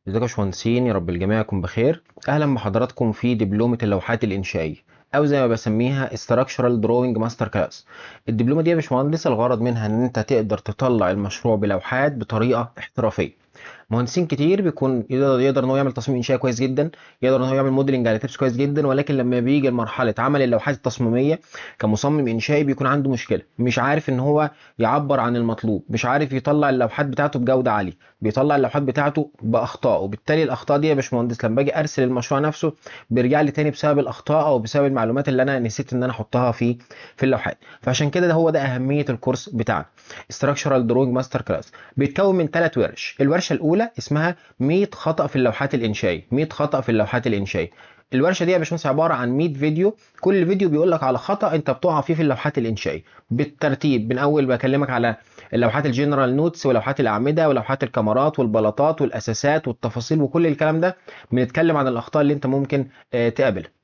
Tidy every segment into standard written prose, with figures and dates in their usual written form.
ازيكم يا باشمهندسين؟ يا رب الجميع يكون بخير. اهلا بحضراتكم في دبلومه اللوحات الانشائيه، او زي ما بسميها Structural Drawing Master Class. الدبلومه دي يا باشمهندس الغرض منها ان انت تقدر تطلع المشروع بلوحات بطريقة احترافية. مهندسين كتير بيكون يقدر ان هو يعمل تصميم انشائي كويس جدا، يقدر ان هو يعمل modeling على ETABS كويس جدا، ولكن لما بيجي لمرحلة عمل اللوحات التصميميه كمصمم انشائي بيكون عنده مشكلة، مش عارف ان هو يعبر عن المطلوب، مش عارف يطلع اللوحات بتاعته بجوده عالية، بيطلع اللوحات بتاعته باخطاء. وبالتالي الاخطاء دي يا باشمهندس لما باجي ارسل المشروع نفسه بيرجع لي تاني بسبب الاخطاء او بسبب المعلومات اللي انا نسيت ان انا احطها في اللوحات. فعشان كده ده هو ده اهمية الكورس بتاعنا Structural Drawing Master Class. بيتكون من 3 ورش. الورشة الاولى اسمها 100 خطأ في اللوحات الانشائيه، 100 خطأ في اللوحات الانشائيه. الورشة دي يا باشمهندس عبارة عن 100 فيديو، كل فيديو بيقول لك على خطأ انت بتقع فيه في اللوحات الانشائيه بالترتيب. من اول بكلمك على اللوحات ال general notes ولوحات الاعمدة ولوحات الكمرات والبلاطات والاساسات والتفاصيل وكل الكلام ده، بنتكلم عن الاخطاء اللي انت ممكن تقابلها.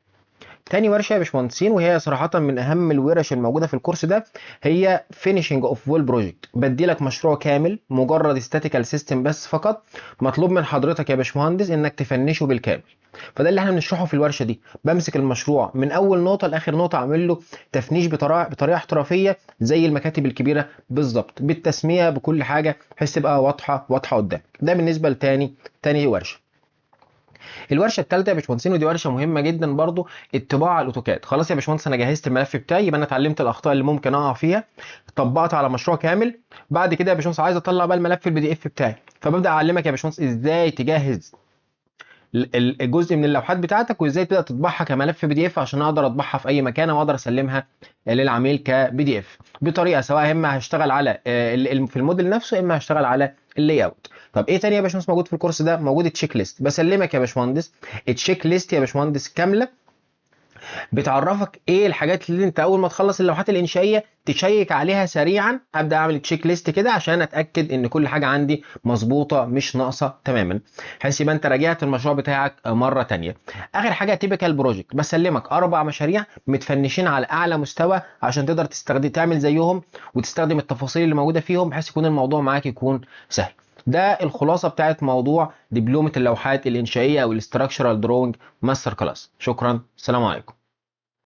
تاني ورشه يا باشمهندسين، وهي صراحة من اهم الورش الموجودة في الكورس ده، هي finishing of whole project. بدي لك مشروع كامل مجرد statical system بس فقط، مطلوب من حضرتك يا باشمهندس انك تفنشه بالكامل. فده اللي احنا بنشرحه في الورشة دي. بمسك المشروع من اول نقطة لاخر نقطة، اعمل له تفنيش بطريقة احترافية زي المكاتب الكبيرة بالظبط، بالتسميه بكل حاجة، بحيث تبقى واضحة قدامك. ده بالنسبة لتاني ورشه. الورشة الثالثة يا باشمهندسين، ودي ورشه مهمة جدا برضو، الطباعة على ال AutoCAD. خلاص يا باشمهندس انا جهزت الملف بتاعي، يبقى انا اتعلمت الاخطاء اللي ممكن اقع فيها، طبقت على مشروع كامل. بعد كده يا باشمهندس عايز اطلع بقى الملف ال PDF بتاعي، فببدا اعلمك يا باشمهندس ازاي تجهز الجزء من اللوحات بتاعتك، وازاي تبدا تطبعها كملف PDF عشان اقدر اطبعها في اي مكان او اقدر اسلمها للعميل ك PDF بطريقة، سواء اما هشتغل على في الموديل نفسه، اما هشتغل على ال layout. طب ايه تاني يا باشمهندس موجود في الكورس ده؟ موجود checklist. بسلمك يا باشمهندس checklist يا باشمهندس كاملة بتعرفك ايه الحاجات اللي انت اول ما تخلص اللوحات الانشائيه تشيك عليها سريعا. ابدا اعمل checklist كده عشان اتاكد ان كل حاجة عندي مظبوطة مش ناقصه تماما، بحيث يبقى انت راجعت المشروع بتاعك مرة تانية. اخر حاجة typical project، بسلمك 4 مشاريع متفنشين على اعلى مستوى عشان تقدر تستخدم تعمل زيهم وتستخدم التفاصيل اللي موجودة فيهم، بحيث يكون الموضوع معاك يكون سهل. ده الخلاصة بتاعت موضوع دبلومه اللوحات الانشائيه او ال structural drawing master class. شكرا، السلام عليكم.